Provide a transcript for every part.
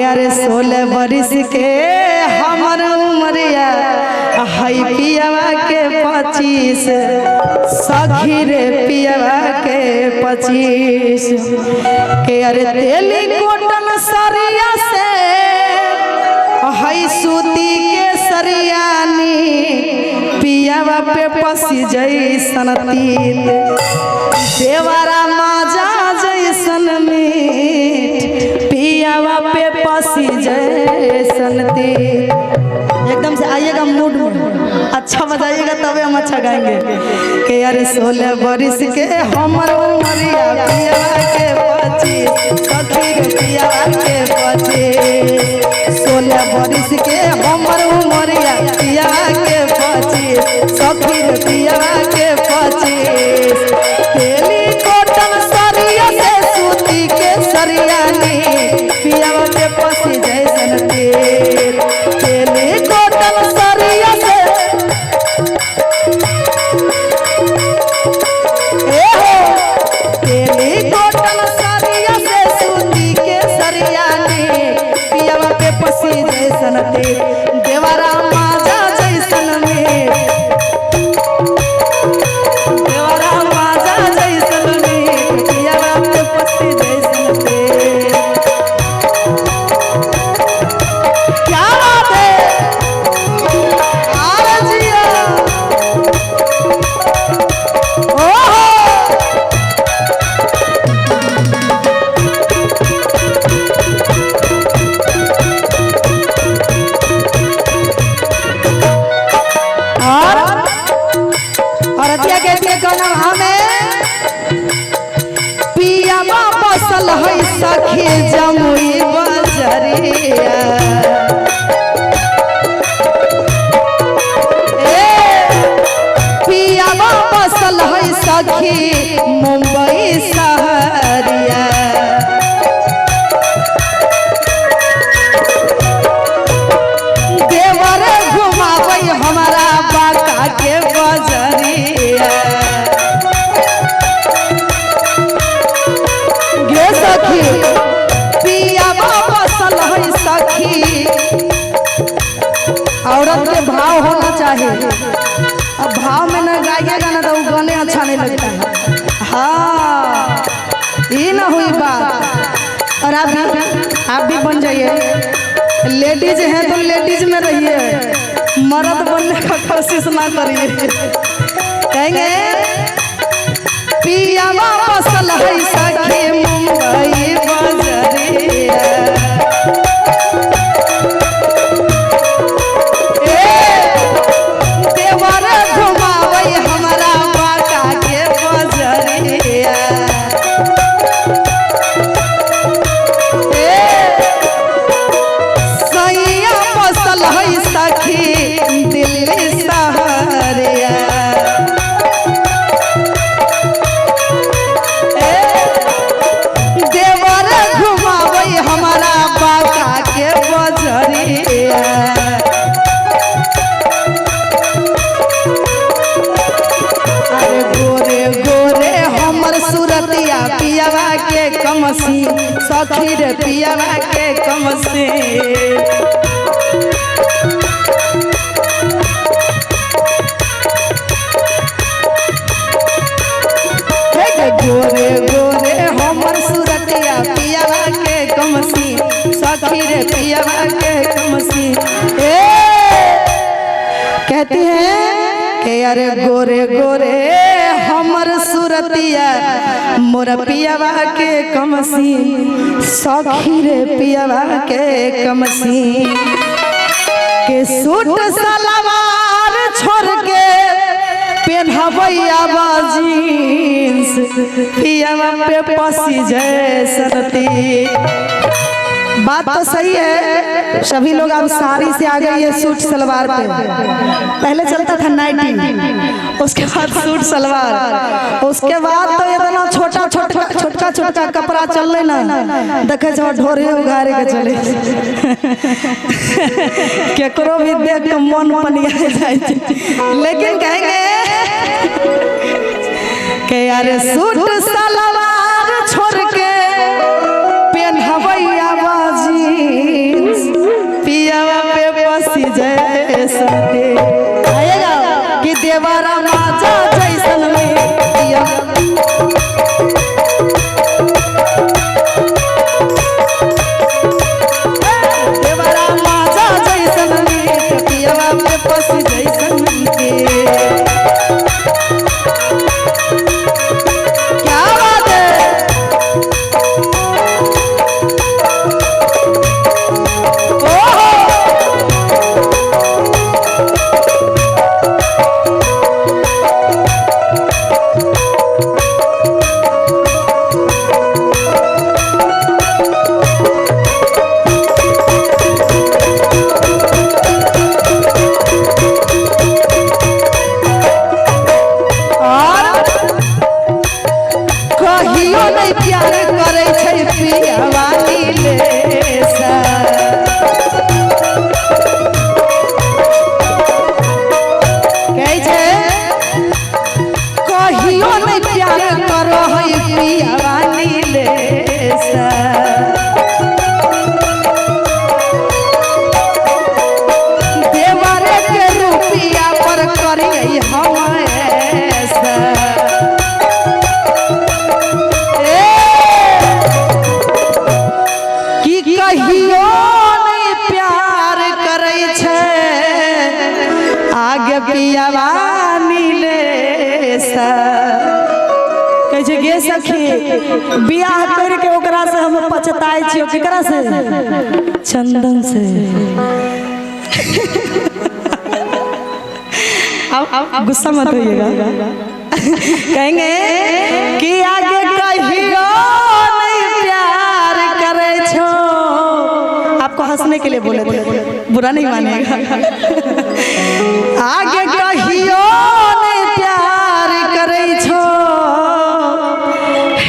अरे 16 बरिस के हमर उमरिया हई पियवा के 25, सखी रे पियवा के 25। के अरे तेली कोटन सरिया से हई सूती के सरियानी, पियवा पे पसी जैसन तीत, देवरा माजा जैसन मीठ, पियवा पे पसी जैसन तीत। एकदम से आइएगा मूड में, अच्छा बजाइएगा तभी हम अच्छा गाएंगे। के अरे 16 बरिस के हमर उमरिया पियवा के 25, सखी रे पियवा के 25। 16 बरिस के हमर उमरिया पियवा के 25, सखी रे पियवा के 25। तेली कोटन सरिया से सूती के सरियानी, पियवा के पसी जैसन तेल। तेली कोटन सरिया से तेली कोटन सरिया से सूती के सरियानी, पियवा के पसी जैसन तेल, देवरा माजा जैसन मीठ, देवरा माजा जैसन मीठ, पियवा के पसी जैसन तेल। क्या बात है, आ जिया ओहो। और औरतिया कहती है कौन हमें पियवा बसल है सखी जमुई बजरिया। ए पियवा बसल है सखी मुंबई सहरिया। देवर घुमावै हमारा बाका के बजरिया। गे सखी पियवा बसल है सखी। औरत के भाव होना चाहिए, अब भाव में न गाइएगा ना तो वो गाने अच्छा नहीं लगता है। हाँ ये ना हुई बात। और आप भी बन जाइए, लेडीज हैं तो लेडीज में रहिए, मर्द बनने का कोशिश ना करिए। कहेंगे पियवा बसल है सखी मुंबई बजरिया। ए देवर घुमावै हमारा बाका के बजरिया। ए सैया बसल है सखी दिल्ली सहरिया। देवर घुमावै हमारा बाका के बजरिया। अरे गोरे गोरे हमर सूरतिया पियवा के कमसी, सखी रे पियवा के कमसी। गोरे गोरे हमर सूरतिया पियवा के कमसी, सखी रे पियवा के कमसी। ए कहती है कि अरे गोरे गोरे हमर सूरतिया मोर पियवा के कमसी, सखी रे पियवा के कमसी। के सूट सलवार छोड़ के पेन्हबैया जींस, पियवा पे पसी जैसन तीत। बात तो सही है, सभी लोग अब साड़ी से आ गई है सूट सलवार पे। पहले चलता था नाइटी, उसके बाद सूट सलवार, उसके बाद तो इतना छोटा छोटा छोटका छोटका कपड़ा चल रहे ना, देखे जो ढोरे उघारे के चले, केकरो भी देख के मन पनिया जाए। लेकिन कहेंगे कि यार सूट सलवार छोड़ के पेन्हबैया जींस, जैसन ते आएगा कि देवरा माजा जैसन में पिया। देवरा माजा जैसन में पियवा पे पस जैसन के। क्या बात है। ओहो और कहियो नहीं प्यार करै छै पियवा नीलेश। कहै छै कहियो नहीं प्यार करो है पियवा नीलेश। देवरे के रुपिया पर करियै हम ऐसा। कि कहियो नहीं प्यार करै छै आगे पियवा नीलेश। कहै छै गे सखी बियाह करके ओकरा से हम पछताए छियै। केकरा से? चंदन से। अब गुस्सा मत होइएगा। कहेंगे कि आगे कहियो नहीं प्यार करे छो। आपको हंसने के लिए बोले थे, बुरा नहीं मानेगा। आगे कहियो नहीं प्यार करे छो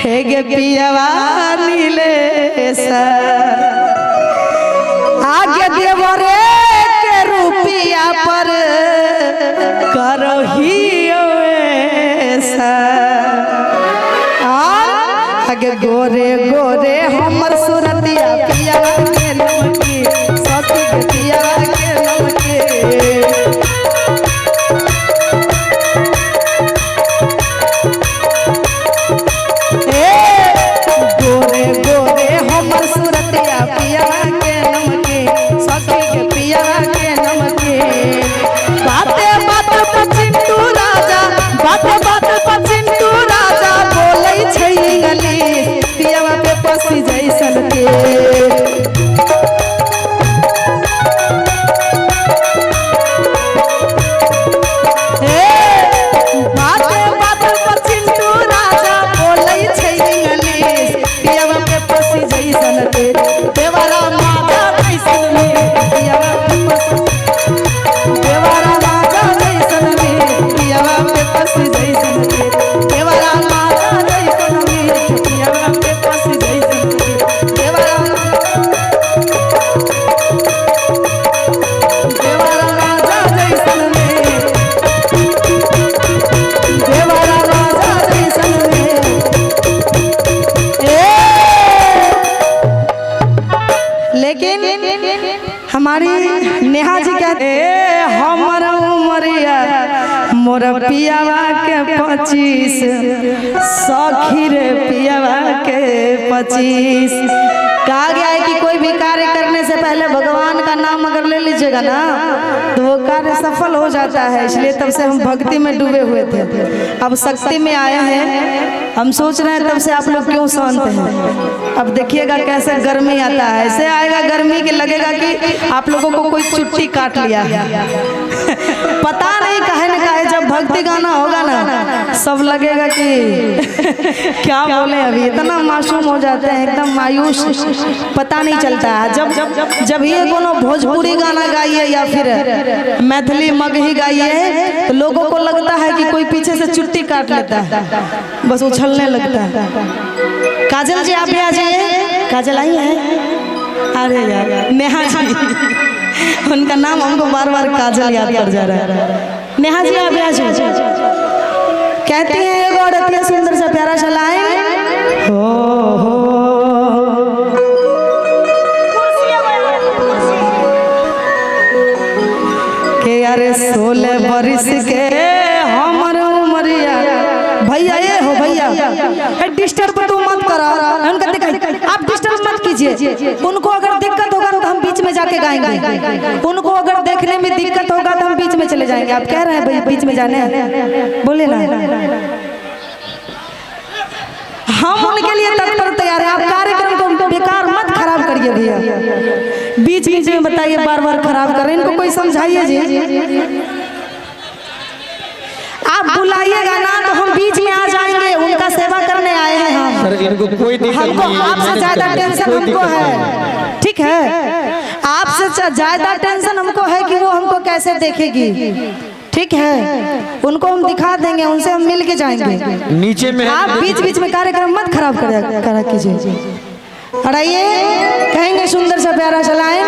हे गे पियवा नीलेश। आगे देवरे के रुपिया पर करहियो ऐसा। आगे गोरे गोरे हमर सुरतिया पियवा के नमके सखी के पियवा के नमके। ए गोरे गोरे हमर सुरतिया पियवा के नमके सखी के पियवा के नमके। बाते बात पर चिंटू राजा, बाते बात पर चिंटू राजा बोलै छै इंग्लिश पियवा पे पसी जैसन के। ए बाते बात पर चिंटू राजा बोलै छै इंग्लिश पियवा पे पसी जैसन के। देवरा माजा जैसन में पियवा पे पसी, देवरा माजा जैसन में पियवा पे पसी जैसन के। देवरा माजा जैसन में पियवा पे पसी जैसन के। देवरा देवरा राजा जैसन में, देवरा राजा जैसन में। ए लेकिन हमारी नेहा जी कहते हमर उमरिया मोर पियावा के 25 सखी रे पियावा के 25। कहा गया है कि कोई भी कार्य करने से पहले भगवान का नाम अगर ले लीजिएगा ना तो वो कार्य सफल हो जाता है। इसलिए तब से हम भक्ति में डूबे हुए थे, अब शक्ति में आए हैं। हम सोच रहे हैं तब से आप लोग क्यों शांत हैं। अब देखिएगा कैसे गर्मी आता है, ऐसे आएगा गर्मी के लगेगा कि आप लोगों को कोई चुट्टी काट लिया है। पता नहीं काहे न काहे जब भक्ति गाना होगा ना सब लगेगा कि क्या बोले, अभी इतना मासूम हो जाते हैं, एकदम मायूस, पता नहीं चलता है। जब जब ये कोनो भोजपुरी गाना गाइए या फिर मैथिली मगही गाइए तो लोगों को लगता है कि कोई पीछे से चुट्टी काट लेता है, बस उछलने लगता है। काजल जी आप भी आ जाइए। काजल आई हैं? अरे यार नेहा जी, उनका नाम हमको बार बार काजल याद कर जा रहा है। नेहा जी आप भी आ जाइए। कहती हैं एगो औरतिया सुंदर सा प्यारा सा लाइन हो हो के अरे 16 बरिस के हमर उमरिया। भैया, ये हो भैया, डिस्टर्ब तो मत करो उनका। दिखाई आप डिस्टर्ब मत कीजिए उनको। अगर दिक्कत होगा तो हम बीच में जाके गाएंगे। उनको अगर देखने में दिक्कत होगा तो हम बीच में चले जाएंगे। आप कह रहे हैं भाई बीच में जाने हैं, बोले ना, हम उनके लिए तत्पर तैयार हैं। आप कार्यक्रम को बेकार मत खराब करिए भैया। बीच बीच में बताइए, बार बार खराब कर रहे हैं। इनको कोई समझाइए जी। आप बुलाइएगा ना तो हम बीच में आ जाएंगे। उनका सेवा करने आए हैं हम। सर, इनको कोई दिक्कत हमको नहीं है, आपसे मैनेज ज्यादा कर लेंगे, टेंशन कोई हमको दिक्कत नहीं। है, ठीक है? आपसे ज्यादा टेंशन हमको है कि वो हमको कैसे देखेगी। ठीक है, उनको हम दिखा देंगे, उनसे हम मिल के जाएंगे। नीचे में है। आप बीच बीच में कार्यक्रम मत खराब करा करा कीजिए। और आइए, कहेंगे सुंदर सा प्यारा सा लाइन।